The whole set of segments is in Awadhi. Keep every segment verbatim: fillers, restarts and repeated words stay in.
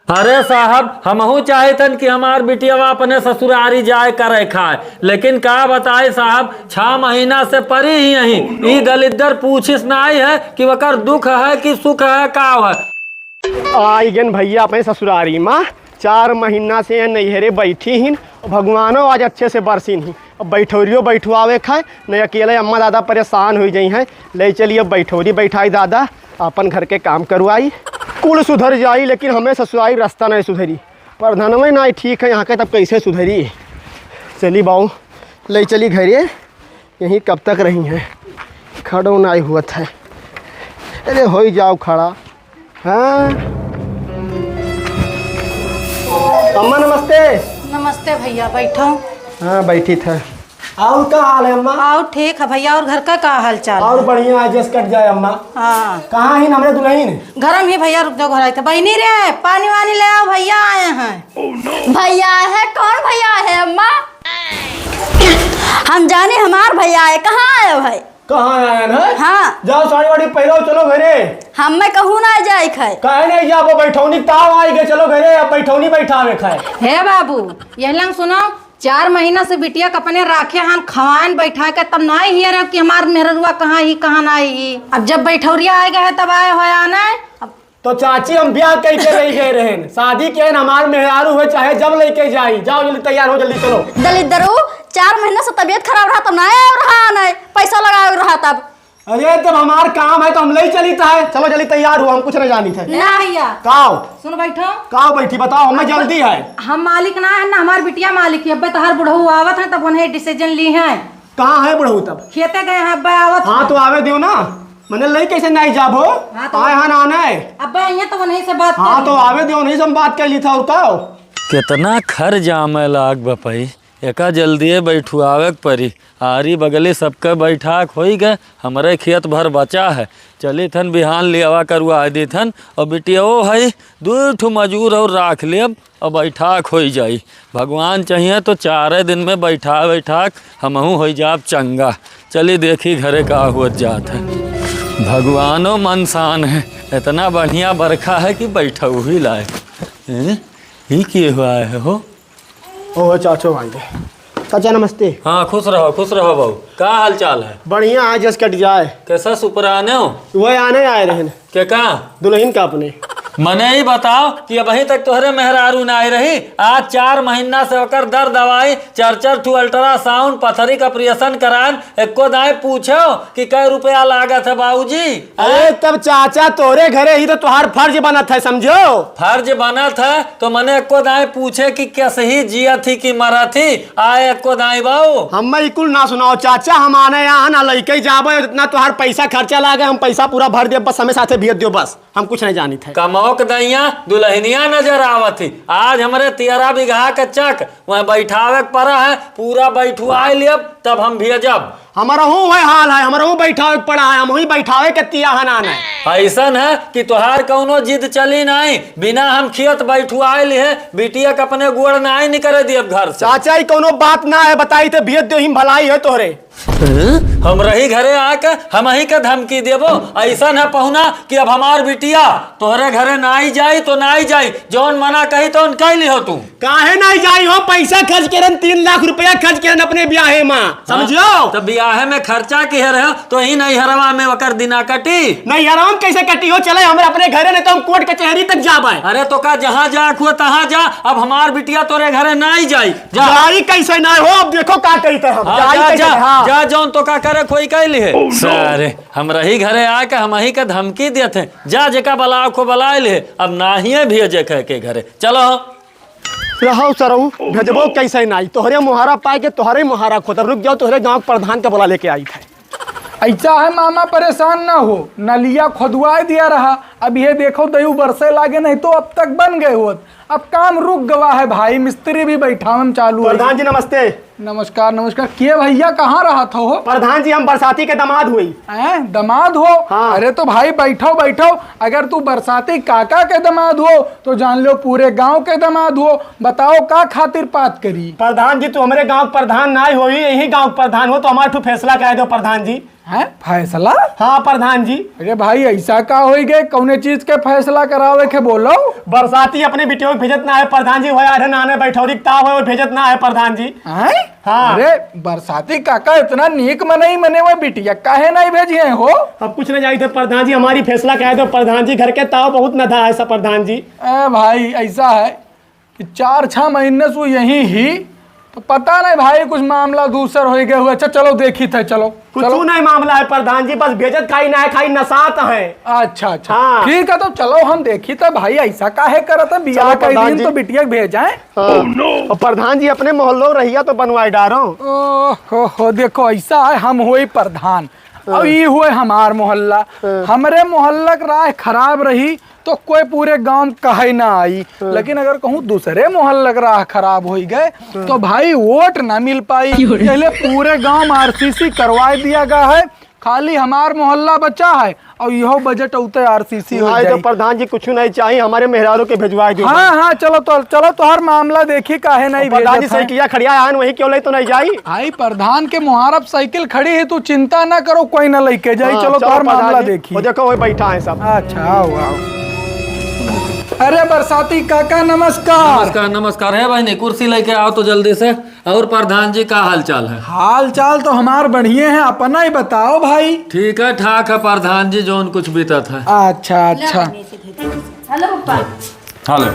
अरे साहब, हमहू चाहित हन कि हमार बिटियवा अपने ससुरारी जाए करे खाए, लेकिन का बताई साहब, छह महीना से परी ही यहीं। ई दलिद्दर पूछिस नाई है कि वकर दुख है कि सुख है, का है। आई गन भइया अपने ससुरारी मा, चार महीना से नैहरे बैठी हिन। भगवानो आज अच्छे से बरसिन ही। अब बैठौरियो बैठवावे खाए, नहीं अकेले अम्मा दादा परेशान होइ जइहैं। ले चली अब बैठौरी बैठाई दादा, अपन घर के काम करवाई, कुल सुधर जाई, लेकिन हमें ससुरारी रस्ता नहीं सुधरी। प्रधानवे नाई ठीक है यहाँ के, तब कैसे सुधरी? चली बाऊ, ले चली घरे, यहीं कब तक रही हैं, खड़ो नाई हुअत है। अरे होइ जाओ खड़ा। हाँ। अम्मा नमस्ते। नमस्ते भइया, बैठो। हाँ, बैठी था। और का हाल है अम्मा? और ठीक है भइया, और घर का का हाल चाल और है? बढ़िया है, जस कट जाए अम्मा। हाँ। कहाँ ही हमरे दुल्हन? घर में ही भइया, रुक जाओ, घर आए थे। बहिनी रे, पानी वानी ले आओ, भइया आए हैं। भइया आए हैं? कौन भइया आए हैं अम्मा? हम जाने हमार भइया आए, कहाँ आए हो भाई? कहाँ आयन है? हाँ। जाओ साड़ी वाड़ी पहिरो, चलो घरे। हम मैं कहूँ ना जाए खाए। काहे नहीं जाबो, बैठौनी ताव आई गए, चलो घरे, अब बैठौनी बैठावे खाए। हे बाबू, यह लंग सुनो, चार महीना से बिटिया के अपने राखे हन खवान बैठा के, तब ना ही रहो कि हमार मेहररुआ कहाँ ही, कहाँ ना ही। अब जब बैठौरिया आ गया है, तब आए हो आना है। अब तो चाची, हम ब्याह कइके रहि गए रहेन, शादी के न हमार मेहरारू हुए, चाहे जब लइके जाई। जाओ जल्दी तैयार हो, जल्दी चलो। दलिद्दरू, चार महीना से तबीयत खराब रहा तब ना आए रहा, नहीं पैसा लगाए रहा तब। अरे तब हमार काम है तो हम ले चली था। चलो जल्दी तैयार हो, हम कुछ नहीं जानी थे। ना भइया। काओ? सुन बैठो। काओ बैठी, बताओ, हमें जल्दी है। हम मालिक ना है ना, हमार बिटिया मालिक है। अब्बे तोहार बुढ़ऊ आवत है तब उन्हें डिसीजन ली है। कहाँ है बुढ़ऊ तब? खेते गए हैं, अब्बे आवत हाँ है। तो आवे दियो ना। मने लई कैसे नहीं जाबो? हाँ, तो आए हन आने। अबे, ये तो उन्हीं से बात हाँ, कर तो ली। आवे दे, उन्हीं से हम बात कर ली था, और का हो? कितना खर जामे लाग बपई, एका जल्दिए बैठुआवे के परी। आरी बगली सबके बैठाक होई गए, हमरे खेत भर बचा है। चली थन बिहान लियावा करुआ दे थन, और बिटिया ओ है, दू ठो मजूर और राख लेब, अब बैठाक होई जाई। भगवान चाहिए तो चारे दिन में बैठा बैठाक हमहू होई जाब चंगा। चली देखी घरे का हुअत जात है। भगवानो मनसान है, इतना बढ़िया बरखा है कि बैठऊ ही लाए। हैं? ई के हुआ है हो? ओहो चाचो भाई। चाचा नमस्ते। हाँ, खुश रहो, खुश रहो बाबू। का हाल चाल है? बढ़िया है, जस कट जाए। कैसा सुपराने हो? वह आने आए रहन। के का? दुल्हन का अपने। मने ही बताओ कि अबहीं तक तोहरे मेहरारू ना आई रही। आज चार महीना से ओकर दर दवाई, चार चार ठू अल्ट्रासाउंड, पथरी का ऑपरेशन करान, एको दाई पूछो कि कै रुपया लागत है बाबूजी? अरे तब चाचा तोहरे घरे ही तो तोहार फर्ज बनत है, समझो। फर्ज बनत है तो मने एको दाई पूछे कि कैसे ही जियत ही कि मरत ही, आए एको दाई बाऊ। हम्मे ई कुल ना सुनाओ चाचा, हम आने यहाँ ना लइके जाबे, जितना तोहार पैसा खर्चा लागे हम पैसा पूरा भर देब, बस हमें साथे भेज दियो बस। हम कुछ नहीं जानित है। कमौक दैया दुल्हनिया नजर आवत ही। आज हमरे तेरह बीघा के चक वह बैठावे के पड़ा है, पूरा बैठुआए लेब तब हम भेजब। हमरहू वह हाल है, हमरहू बैठावे के पड़ा है, हम ही बैठावे के तिया हनान है। ऐसन है कि तोहार कौनो जिद चली नहीं, बिना हम खेत बैठुआए लिहे बिटिया के अपने गोड़ नहीं निकरे दियब घर से। चाचा ई कौनो बात ना है, बताई तो भेज दो, हिम भलाई है तोहरे। हम्म? हमरही घरे आके हमही के धमकी देबो? ऐसन है पहुना कि अब हमार बिटिया तोहरे घरे नाई जाई तो नाई जाई, जौन मना कही तौन कह लिहो तू। काहे नाई जाई हो? पैसा खर्च करन, तीन लाख रुपया खर्च करन अपने ब्याहे मा, हाँ, समझियो? तो ब्याहे में खर्चा किहे रहे तो ही नैहरवा में ओकर दिना कटी। नैहरवा में कैसे कटी हो? चले हमरे अपने घरे, नहीं तो हम कोर्ट कचहरी तक जाबे। अरे तो का जहाँ जाए हुआ तहाँ जा, अब हमार बिटिया तोरे घरे नाई जाई। जा। जाई कैसे ना हो, अब देखो का कही तो हम। हाँ, जाई जा, कैसे? जा, हाँ। जा, जौन तो का करे कोई कह लिहे। Oh, no। सारे, हमरही घरे आके हमही के धमकी देत हैं। जा, जेका बलाव को बलाए लिहे, अब नाहिए भेजे कह के घरे। चलो। रहो सरऊ, भेजबो कैसे नाई? तोहरे मुहारा पाए के तोहरे मुहारा खोतर। रुक जाओ, तोहरे गाँव के प्रधान के बोला लेके आई थे। ऐसा है मामा, परेशान ना हो, नलिया खोदवाए दिया रहा। अब ये देखो दयू बरसे लागे, नहीं तो अब तक बन गए होत। अब काम रुक गवा है भाई, मिस्त्री भी बैठावन चालू है। प्रधान जी नमस्ते। नमस्कार, नमस्कार। के भैया, कहाँ रहत हो? प्रधान जी, हम बरसाती के दामाद हुई। हैं, दामाद हो? हाँ। अरे तो भाई बैठो, बैठो। अगर तू बरसाती काका के दामाद हो तो जान लो पूरे गांव के दामाद हो। बताओ का खातिर बात करी? प्रधान जी, तू हमरे गांव के प्रधान नाय होई, यही गांव के प्रधान हो, तो हमार ठू फैसला करा दो प्रधान जी। हैं, फैसला? हाँ प्रधान जी। अरे भाई, ऐसा का होइ गए? कौने चीज के फैसला करावे के बोलो? बरसाती अपने बिटियों के भेजत ना है प्रधान जी, वह आधे नाने बैठौरी किताब है, वो भेजत ना है प्रधान जी। हैं? हाँ। अरे बरसाती काका इतना नीक मनई मने, वह बिटिया काहे नहीं भेजिए हो? अब कुछ नहीं जाई थे प्रधान जी, हमारी फैसला कह दो प्रधान जी, घर के ताव बहुत नधा है सब प्रधान जी। ए भाई, ऐसा है कि चार छह महीने से यहीं ही, तो पता नहीं भाई, कुछ मामला दूसर होइ गए हुए। अच्छा चलो, देखी थे, चलो। कुछ चलो। नहीं मामला है प्रधान जी, बस भेजत खाई ना है, खाई नसात है। अच्छा, अच्छा। हाँ। ठीक है, तो चलो हम देखी थे भाई, ऐसा काहे करत है? बियाह चलो के प्रधान दिन जी। तो बिटिया के भेजाएं। हाँ। और प्रधान जी अपने मोहल्लो रहिया तो बनवाए डारो। ओ हो हो, देखो ऐसा है, हम हुए प्रधान, हाँ। अब ई हुए हमार मोहल्ला। हाँ। हमरे मोहल्ला के राह खराब रही तो कोई पूरे गांव कहे ना आई, हाँ। लेकिन अगर कहूँ दूसरे मोहल्ला के राह खराब होइ गए, हाँ। तो भाई वोट ना मिल पाई। क्यों रे? इसलिए पूरे गांव आरसीसी करवा दिया गया है, खाली हमार मोहल्ला बचा है और यहो बजट उते आरसीसी हो भाई तो जाई। प्रधान जी कुछ नहीं चाहिए, हमारे मेहरारू के भेजवा दो हाँ, भाई। हाँ, चलो तो, चलो तोहर मामला देखी, काहे नहीं प्रधान जी भेजत है? साइकिलिया खड़िया आन वही क्यों ले तो नहीं जाई? भाई प्रधान के मुहारब साइकिल खड़ी है, तू चिंता ना करो, कोई ना लेके जाई। हाँ, चलो चलो तोहर प्रधान मामला जी। देखी। वो देखो वही बैठा है सब। अच्छा, आओ, आओ। अरे बरसाती काका नमस्कार। नमस्कार, नमस्कार। हे बहिनी, कुर्सी लेके आओ तो जल्दी से। और प्रधान जी का हाल चाल है? हाल चाल तो हमार बढ़िया है, अपना ही बताओ भाई। ठीक है, ठाक है प्रधान जी, जौन कुछ बीतत है। अच्छा, अच्छा। हेलो पप्पा। हेलो,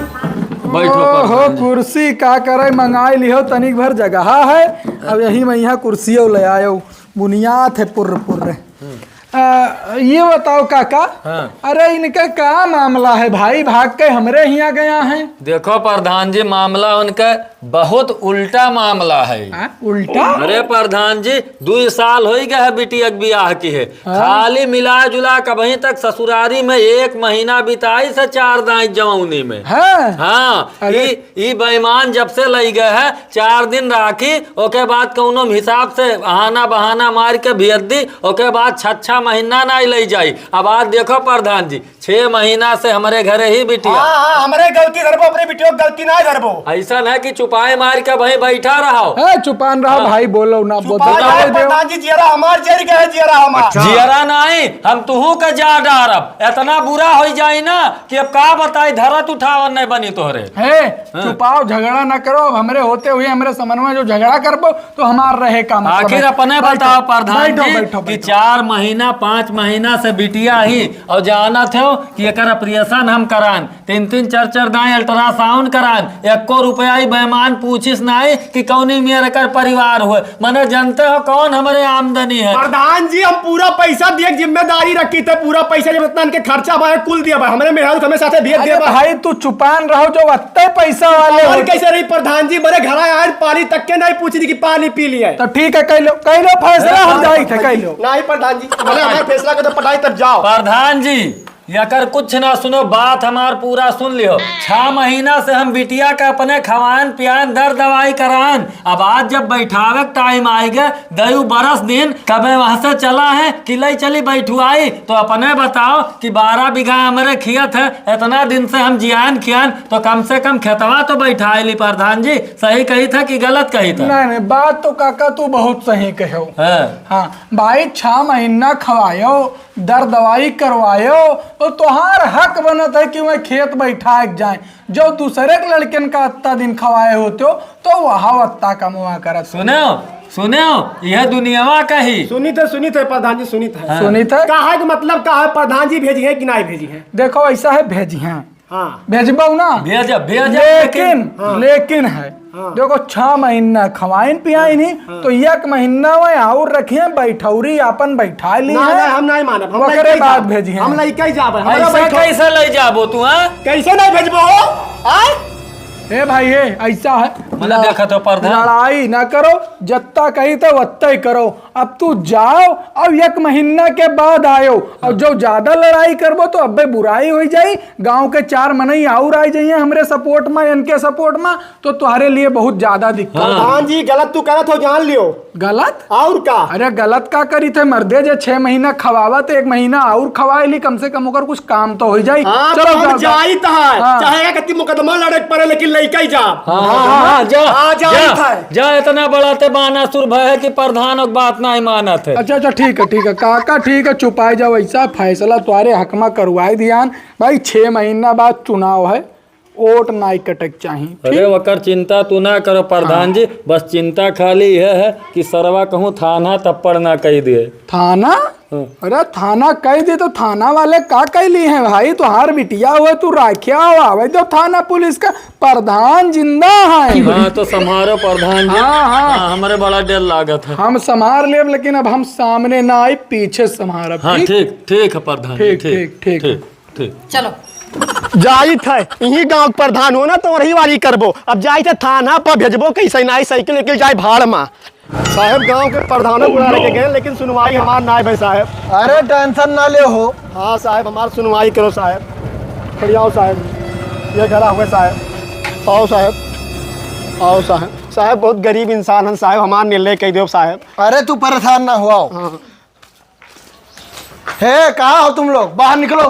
बैठो ओहो, प्रधान जी। कुर्सी का करे, मंगाई लिहो, तनिक भर जगह है, अब यही में यहाँ कुर्सियों ले आयो, बुनियाद है पुर्र पुर्र। हम्म। आ, ये बताओ काका, हाँ। अरे इनका का मामला है भाई, भाग के हमरे हियाँ गया है? देखो प्रधान जी, मामला उनका बहुत उल्टा मामला है। हाँ, उल्टा? अरे प्रधान जी, दुई साल होइ गए है बिटिया के बियाह किहे। हाँ। खाली मिला जुला के अबहीं तक ससुरारी में एक महीना बिताइस है चार दाईं जवनी में। हाँ। हाँ, अरे। ई, ई बेईमान जब से लई गए है, चार दिन राखी, ओके बाद कौनो हिसाब से बहाना बहाना मार के भेज दी, ओके बाद छह छह महीना नाहीं लई जाई। अब आज देखो प्रधान जी, छह महीना से हमरे घरे ही बिटिया। हाँ, हाँ, हमरे गलती धरबो, अपने बिटियों की गलती ना धरबो। ऐसा ना कि चुपाए मार के भाई बैठा रहो। ए, चुपान रहो हाँ। भाई, बोलो ना, बोलो। चुपान रहो, प्रधान जी, जियरा हमार जर गए, जियरा हमार। अच्छा। जियरा नाहीं, हम तुहू का जा डारब। इतना बुरा होइ जाई ना कि अब का बताई, धरत उठावन नहीं बनी तोहरे। हे, हाँ। चुपाओ, झगड़ा ना करो, अब हमरे होते हुए हमरे समन्वय जो झगड़ा करबो, तो हमार रहे का मतलब आखिर है? अपने बैठो, बताओ प्रधान बैठो, जी बैठो, कि बैठो। चार महीना, पाँच महीना से बिटिया ही, और जानत हो कि एकर ऑपरेशन हम करान, तीन तीन चार चार दाईं अल्ट्रासाउंड करान, एको रुपया ही बेईमान पूछिस नाहीं कि कौनी मेर एकर परिवार हुए। मने जानते हो कौन हमरे आमदनी है? प्रधान जी, हम पूरा पैसा दिए के जिम्मेदारी रखी थे, पूरा पैसा जब इतना इनके खर्चा बा, कुल दिया बा, हमरे मेहरारू के हमें साथे भेज अरे दिया बा। भाई, तू चुपान रहो, जो अत्ते पैसा वाले और हो। कैसे रही प्रधान जी, मेरे घर आए पानी तक के नहीं पूछ दी कि पानी पी लिया है। तो ठीक है, कह लो, कह लो फैसला, हम जाई थे, कह लो। नहीं प्रधान जी, पहले हमारा फैसला कर दो, पटाई तब जाओ। प्रधान जी, एकर कुछ ना सुनो, बात हमार पूरा सुन लियो। छह महीना से हम बिटिया के अपने खवान पियान, दर दवाई करान, अब आज जब बैठावे के टाइम आइ गए, दयू बरस दिन कबे वहाँ से चला है कि लई चली बैठुआई, तो अपने बताओ कि बारह बीघा हमरे खियत है, इतना दिन से हम जियान खियान, तो कम से कम खेतवा तो बैठाए ली प्रधान जी। सही कही था कि गलत कही था? नहीं, नहीं, बात तो काका तू बहुत सही कहो। हाँ। हाँ, भाई, छह महीना खवायो, दर दवाई करवायो, तो तोहार हक बनत है कि वह खेत बैठाए के जाए। जो दूसरे के लड़कन का अत्ता दिन खवाए होते हो, तो वह अत्ता कमवा करत हो। सुनो, सुनो, यह दुनियावा कही। सुनी थे, सुनी थे प्रधान जी, सुनी थे। हाँ। सुनी थे। कहा के मतलब का है, प्रधान जी भेजी है कि नहीं भेजी है? देखो, ऐसा है, भेजी हैं। हाँ। भेजबो ना? भेजब, भेजब, लेकिन, लेकिन हाँ। लेकिन है, हाँ। देखो, छह महीना खवाइन पियाइन ही, हाँ। तो एक महीना में और रखिए, बैठौरी आपन बैठा ली ना, है। ना, हम नहीं मानब, हम ओकरे लइके ही बाद जाब। भेजिए। हम लइके ही जाब, हमरा ऐसा बैठो। कैसे ले जाबो तू, हाँ? कैसे नहीं भेजबो हो? आय? ए भाई, ए, ऐसा है। मने ल-, देखा तो प्रधान। लड़ाई ना करो, जत्ता कही तो वत्ता ही करो। अब तू जाओ, अब एक महीना के बाद आयो, और हाँ। जो ज्यादा लड़ाई करबो तो अब्बे बुराई हो जाई, गांव के चार मनई और आ जाइए हमरे सपोर्ट में, इनके सपोर्ट में, तो तुम्हारे लिए बहुत ज्यादा दिक्कत। हाँ। प्रधान जी, गलत तू करत हो, जान लियो। गलत? और का? अरे गलत का करी थे मर्दे, जे छह महीना खवावत, एक महीना और खवाए ली, कम से कम ओकर कुछ काम तो हो जाई। हाँ, चलो, तो हम जाओ, जाओ। जाई त है, हाँ। चाहे कति मुकदमा लड़े के पड़े, लेकिन लइके ही जाब। हाँ, हाँ, हाँ, हाँ, जा, हाँ, जा, जा, इतना बड़ा ते बानासुर भय है कि प्रधान के बात नहीं मानत है। अच्छा, अच्छा, ठीक है, ठीक है, काका, ठीक है, चुपाई जाओ, ऐसा फैसला तुम्हारे हक में करवाई दियान। भाई, छह महीना बाद चुनाव है, वोट नाई कटक चाही, अरे, ठीक? वकर चिंता तू ना करो प्रधान हाँ। जी, बस चिंता खाली यह है कि सरवा कहूँ थाना थप्पड़ ना कही दे। थाना? हाँ। अरे, थाना कही दे तो थाना वाले का कह ली हैं भाई? तुहार बिटिया हुए, तू राखिया हो, आवे दो थाना पुलिस का, प्रधान जिंदा है। हाँ, तो संभारो प्रधान जी। हाँ, हाँ। हाँ, हमरे बड़ा डर लागत है। हम संभार लेब, लेकिन अब हम सामने ना आई, पीछे संभारब, हाँ, ठीक? ठीक, ठीक है प्रधान जी, ठीक, ठीक, ठीक, ठीक। ठीक। ठीक। चलो। जाइत है, इही गाँव के प्रधान हो ना, तो वही वाली करबो। अब जाइत है थाना पर भेजबो, कैसे नाई साइकिल लेके जाए भाड़ मा। साहेब, गाँव के प्रधानों बुला लेके गए, लेकिन सुनवाई हमार नाई भई साहेब। अरे, tension ना ले हो। हाँ साहेब, हमार सुनवाई करो साहेब। खड़ियाओ साहेब, ये घरा हुए साहेब। आओ साहेब, आओ साहेब। साहेब, बहुत गरीब इंसान हन साहेब, हमार निर्णय कह दो साहेब। अरे, तू परेशान ना हुआ। हाँ। हे, कहाँ हो तुम लोग? बाहर निकलो।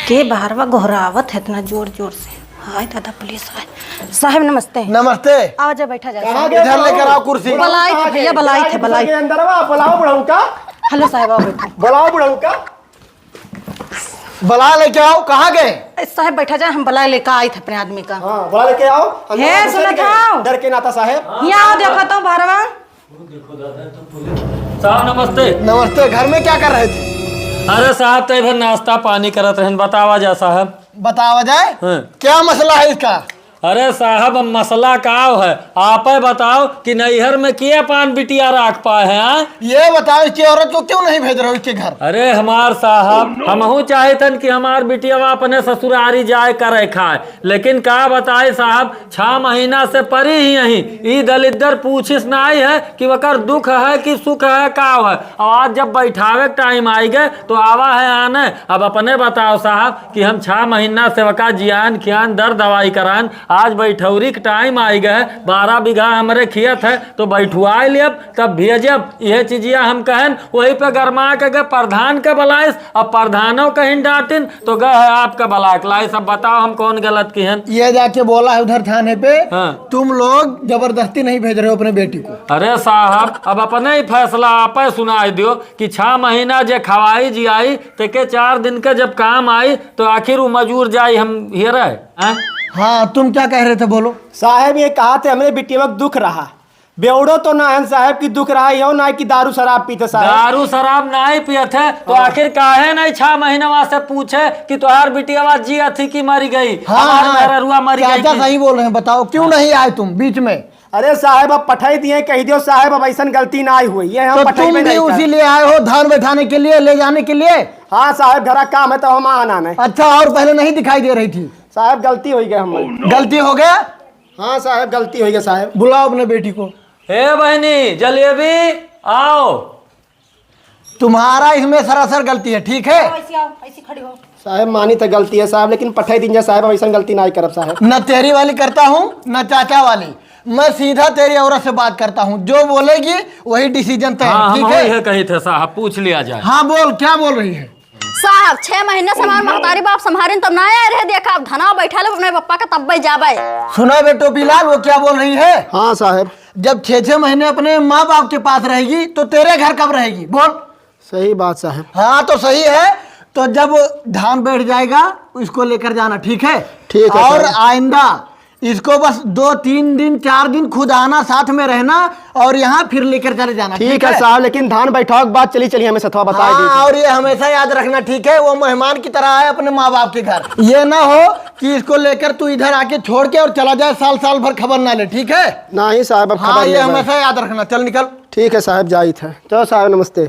के बाहरवा गोहरावत है इतना जोर जोर से। हाय दादा, पुलिस आए। साहब नमस्ते। नमस्ते। आओ जा, बैठा जा कहाँ साहब। गए इधर लेकर आओ कुर्सी। बलाई थे भैया, बलाई थे, बलाई। अंदरवा बुलाओ बुढ़ऊ का। हेलो साहब, आओ बैठो। बुलाओ बुढ़ऊ का। बला लेके आओ, कहाँ गए? ए, साहब बैठा जा, हम बला लेकर आई थे अपने आदमी का। हाँ, बला लेके आओ। अंदर हे, आओ, सुनत आओ। डर के नाता साहब। यहाँ आओ, देखो तो बाहरवा। साहब नमस्ते। नमस्ते, घर में क्या कर रहे थे? अरे साहब, तो इधर नाश्ता पानी करत रहन, बतावा जा साहब। बतावा जाए? हाँ। क्या मसला है इसका? अरे साहब, अब मसला का है, आपे बताओ कि नैहर में के अपन बिटिया राख पाए हैं, हाँ? ये बताओ, इसकी औरत को क्यों नहीं भेज रहे हो इसके घर? अरे हमार साहब, हमहू चाहतन कि हमार बिटिया अपने ससुरारी जाए करे खाए, लेकिन का बताए साहब, छह महीना से परी ही यहीं। ई दलिद्दर पूछिस नाई है कि वकर दुख है कि सुख है, का है। अब आज जब बैठावे के time आई गए तो आवा है आने। अब अपने बताओ साहब कि हम छह महीना से वका जियान खियान दर दवाई करान, आज बैठौरी के time आई गए, बारह बीघा हमरे खेत है तो बैठुआए लेब तब भेजब। यह चीजिया हम कहन, वही पे गरमा के गए प्रधान के बलाइस, अब प्रधानों कहीं डांटिन तो गए है आपका बलाक लाइस। अब बताओ हम कौन गलत किहन? ये जाके बोला है उधर थाने पे, हाँ। तुम लोग जबरदस्ती नहीं भेज रहे हो अपने बेटी को। अरे साहब, अब अपने ही फैसला आपे सुनाई दियो कि छह महीना जे खवाई जियाई, तेके चार दिन के जब काम आई, तो आखिर वो मजूर जाई हम हियरे, हैं? हाँ, तुम क्या कह रहे थे, बोलो। साहब, ये कहा थे, हमरे बिटिया में दुख रहा, बेवड़ो तो ना है साहब कि दुख रहा, यो ना कि दारू शराब पीते साहब। दारू शराब नाई पियत है, तो हाँ। आखिर काहे नहीं छह महीनवा से पूछे कि तोहार बिटियावा जियत ही कि मरी गई? हाँ, हमार हाँ। मेहररुआ मरी गई चाचा कि? सही बोल रहे हैं, बताओ, क्यों हाँ। नहीं आए तुम बीच में? अरे साहब, अब पठाई दिए, कह दियो साहब, अब ऐसन गलती ना आई हुई, ये हम तो पठाई तुम में भी नहीं उसी कर। लिए आए हो, धान बैठाने के लिए, ले जाने के लिए? हाँ साहब, घरा काम है तो हम आना नहीं। अच्छा, और पहले नहीं दिखाई दे रही थी? साहब, गलती हो गई हम। गलती हो गया? हाँ साहब, गलती हो गया साहब। बुलाओ अपने बेटी को। ए बहनी, जलेबी, आओ। तुम्हारा इसमें सरासर गलती है, ठीक है? आओ, ऐसी आओ, ऐसी खड़ी हो। साहब, मानी तो गलती है साहब, लेकिन पठाई दीन जाए साहब, हम ऐसा गलती ना करब साहब। न तेरी वाली करता हूँ, न चाचा वाली। मैं सीधा तेरी औरत से बात करता हूँ, जो बोलेगी वही decision तय है, हाँ, हम ठीक है? यह कही थे साहब, पूछ लिया जाए। हाँ, बोल, क्या बोल रही है? साहब, छह महीने से हमार महतारी बाप संभारिन, तब ना आए रहे, देखा, अब धना बैठा ले अपने पप्पा का, तब जाबे। सुना बे टोपीलाल, वो क्या बोल रही है? हाँ साहब। जब छह छह महीने अपने माँ बाप के पास रहेगी, तो तेरे घर कब रहेगी? बोल। सही बात साहब। हाँ, तो सही है। तो जब धान बैठ जाएगा, इसको लेकर जाना, ठीक है? ठीक है और साहब। आइंदा इसको बस दो, तीन दिन, चार दिन खुद आना, साथ में रहना और यहाँ फिर लेकर चले जाना, ठीक ठीक है है? साहब, लेकिन धान बैठाव के बाद चली, चली हमें सथवा बताए हाँ, दीजिए। और ये हमेशा याद रखना, ठीक है? वो मेहमान की तरह आए अपने माँ बाप के घर। ये ना हो कि इसको लेकर तू इधर आके छोड़ के और चला जाए, साल, साल भर खबर ना ले, ठीक है? नहीं साहब, अब हाँ, खबर ये लेना। हमेशा याद रखना। चल निकल। ठीक है साहब, जाइत है। चलो साहब, नमस्ते।